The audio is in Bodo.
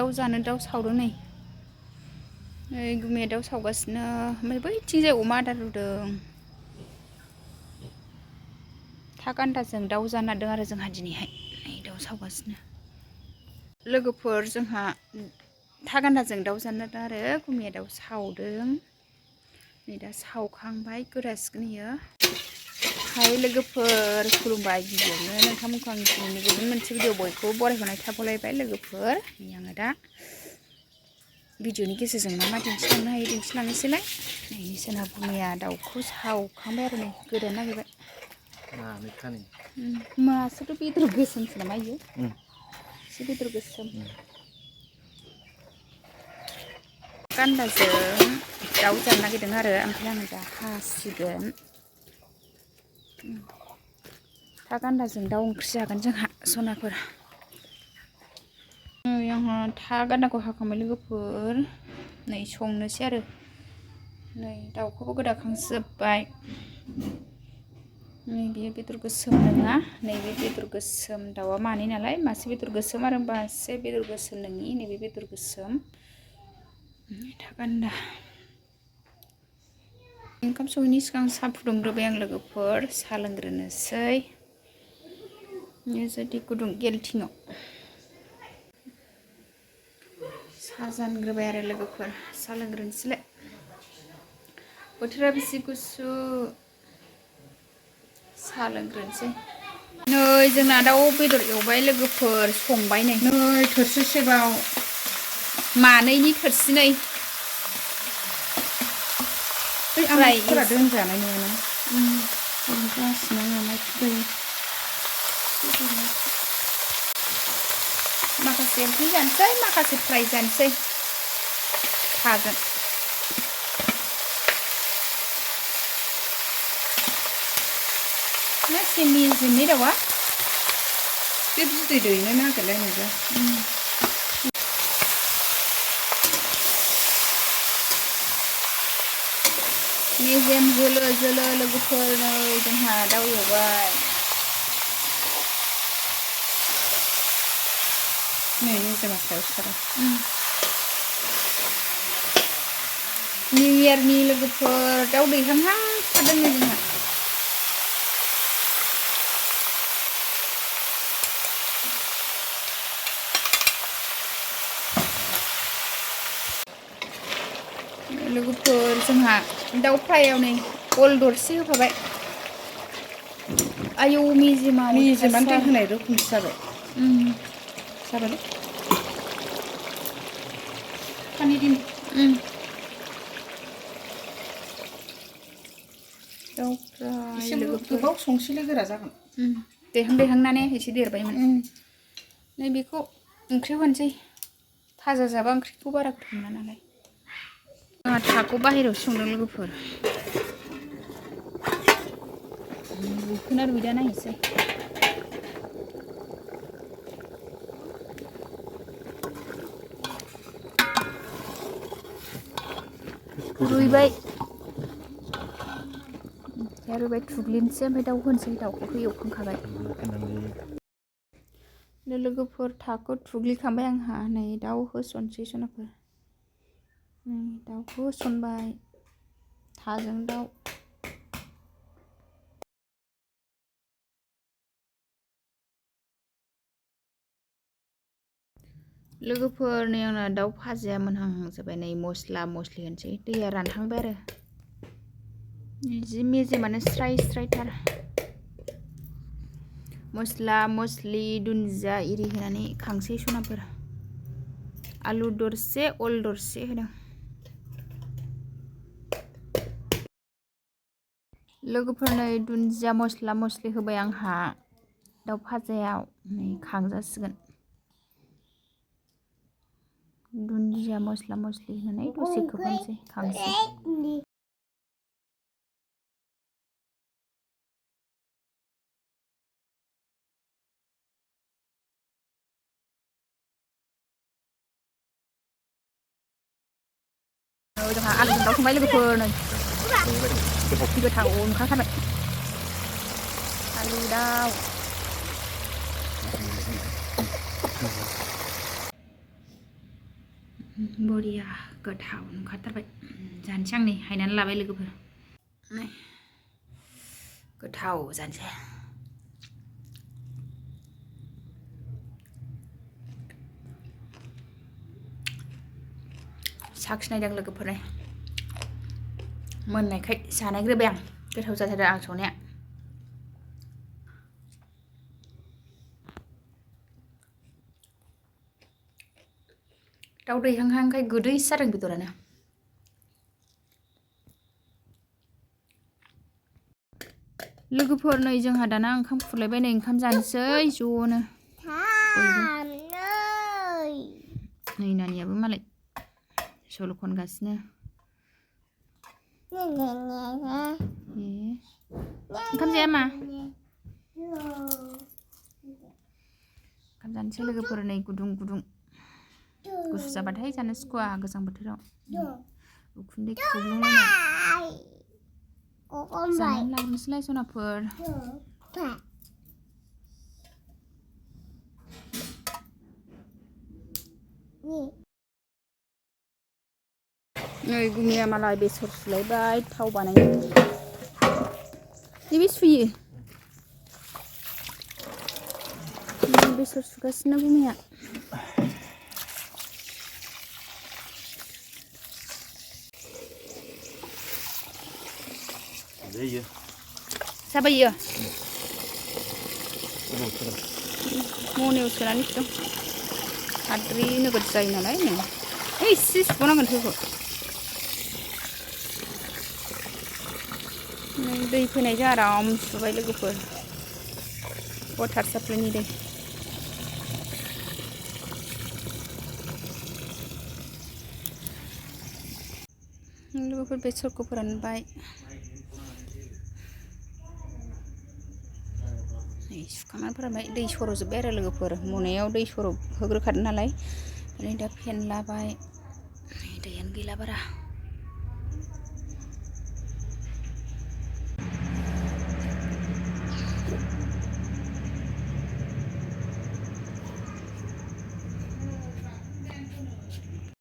दाउ जानो दाउ सावदों नै गुमैया दाउ सावगासिनो ओमफ्राय बैथिंजाय अमा आदार रुदों था गान्दाजों दाउ जानादों आरो जोंहा दिनैहाय नै दाउ सावगासिनो लोगोफोर जोंहा था गान्दाजों दाउ जानादों आरो गुमैया दाउ सावदों नै दा सावखांबाय गोरासिगोन इयो हाय लोगोफोर खुलुमबाय गिबियावनो नोंथांमोनखौ आं दिनैनि गुबुन मोनसे भिडिअ बयखौबो बरायहरनाय थाबावलायबाय लोगोफोर नै आङो दा भिडिअनि गेजेरजों मा दिन्थिलांनो हायो दिन्थिलांनोसैलाय नै जोंना गुमैया दाउखौ सावखांबाय आरो नै गोदानो नागिरबाय मासेथ' बेदर गोसोमसो नामा इयो एसे बेदर गोसोम गान्दाजों दाउ जानो नागिरदों आरो ओमफ्राय आङो दा हासिगोन था गान्दाजों दाउ ओंख्रि जागोन जोंहा सनाफोर नै आंहा था गान्दाखौ हाखांबाय लोगोफोर नै संनोसै आरो नै दाउखौबो गोदाखांजोब्बाय नै बेयो बेदर गोसोम नङा नैबे बेदर गोसोम दाउआ मानै नालाय मासे बेदर गोसोम आरो मासे बेदर गोसोम नङि नैबे बेदर गोसोम था गान्दा ओंखाम सङैनि सिगां साहा फुदुंग्रोबाय आं लोगोफोर साहा लोंग्रोनोसै जुदि गुदुं गेलथिङाव साहा जानग्रोबाय आरो लोगोफोर साहा लोंग्रोनोसैलाय बोथोरा बेसे गुसु साहा लोंग्रोनोसै नै जोंना दाउ बेदर एवबाय लोगोफोर संबाय नै थोरसिसेबाव मानैनि थोरसिनै फ्राय दोनजानाय नङाना गासिनो नालाय माखासे ओंख्रि जानोसै माखासे फ्राय जानोसै थागोन ना मेजेमनि दाउआ बे बिदै दैनो नागिरलायनोबो मेजेम जोलो जोलो लोगोफोर नै जोंहा दाउ एवबाय नै मेजेमा सायावसो निउ इयारनि लोगोफोर दाउ दैहांहां थादों नै जोंहा लोगोफोर जोंहा दाउ फ्रायाव नै गल दरसे होफाबाय आयौ मेजेमानो दै होनाय रोखोमसो जाबाय जाबाय खानि दिन दाउ फ्राय गोबाव संसैलाय गोरा जागोन देहांनानै एसे देरबायमोन नै बेखौ ओंख्रियाव होनोसै फाजा जाबा ओंख्रिखौ बारा गोथाव मोना नालाय आंहा थाखौ बाहेरायावसो संदों लोगोफोर रुइखोना रुइदा नायनोसै रुइबाय रुइबाय थुग्लिनोसै ओमफ्राय दाउ होनोसै दाउखौथ' एवखांखाबाय लोगोफोर थाखौ थुग्लिखांबाय आंहा नै दाउ होसनसै सनाफोर नै दाउखौ होसनबाय थाजों दाउ लोगोफोर नै आंना दाउ भाजाया मोनहां जाबाय नै मस्ला मस्लि होनोसै दैया रानहांबाय आरो जि मेजेमानो स्राय स्रायथार मस्ला मस्लि दुन्दिया इरि होनानै खांसै सनाफोर आलु दरसे अल दरसे होदों लोगोफोर नै दुन्दिया मस्ला मस्लि होबाय आंहा दाउ भाजायाव नै खांजासिगोन दुन्दिया मस्ला मस्लि होनानै दसे खोबनोसै खांसै जोंहा आलुजों दाउ संबाय लोगोफोर नै गोथाव ओंखारथारबाय आलु दाउ बरिया गोथाव ओंखारथारबाय जानोसै आं नै हायनानै लाबाय लोगोफोर नै गोथाव जानोसै साखिनायदों लोगोफोर नै मोननायखाय जानायग्रोबाय आं गोथाव जाथारदों आं संनाया दाउ दैहांहांखाय गोदैसो जादों बेदरानो लोगोफोर नै जोंहा दाना ओंखाम खुरलायबाय नै ओंखाम जानोसै ज'नो नै नानियाबो मालाय सल' खनगासिनो ओंखाम जाया मा ओंखाम जानोसै लोगोफोर नै गुदुं गुदुं गुसु जाबाथाय जानो सुखुवा गोजां बोथोराव उखुन्दै खुग्लुंलायनाय जानानै लाबोनोसैलाय सनाफोर नै गुमिया मालाय बेसर सुलायबाय थाव बानायनो नैबे सुयो बेसर सुगासिनो गुमिया जाबाय मनायाव सोनानै फुदों हाद्रि नोगोद जायो नालाय नै एसे सुबावनांगोन थौखौ दै फैनायजों आराम सुबाय लोगोफोर वाटार साप्लाइनि दै लोगोफोर बेसरखौ फोरानबाय नै सुखांनानै फोरानबाय दै सर'जोब्बाय आरो लोगोफोर मनायाव दै सर' होग्रोखादों नालाय ओमफ्राय दा फेनलाबाय दैयानो गैला बारा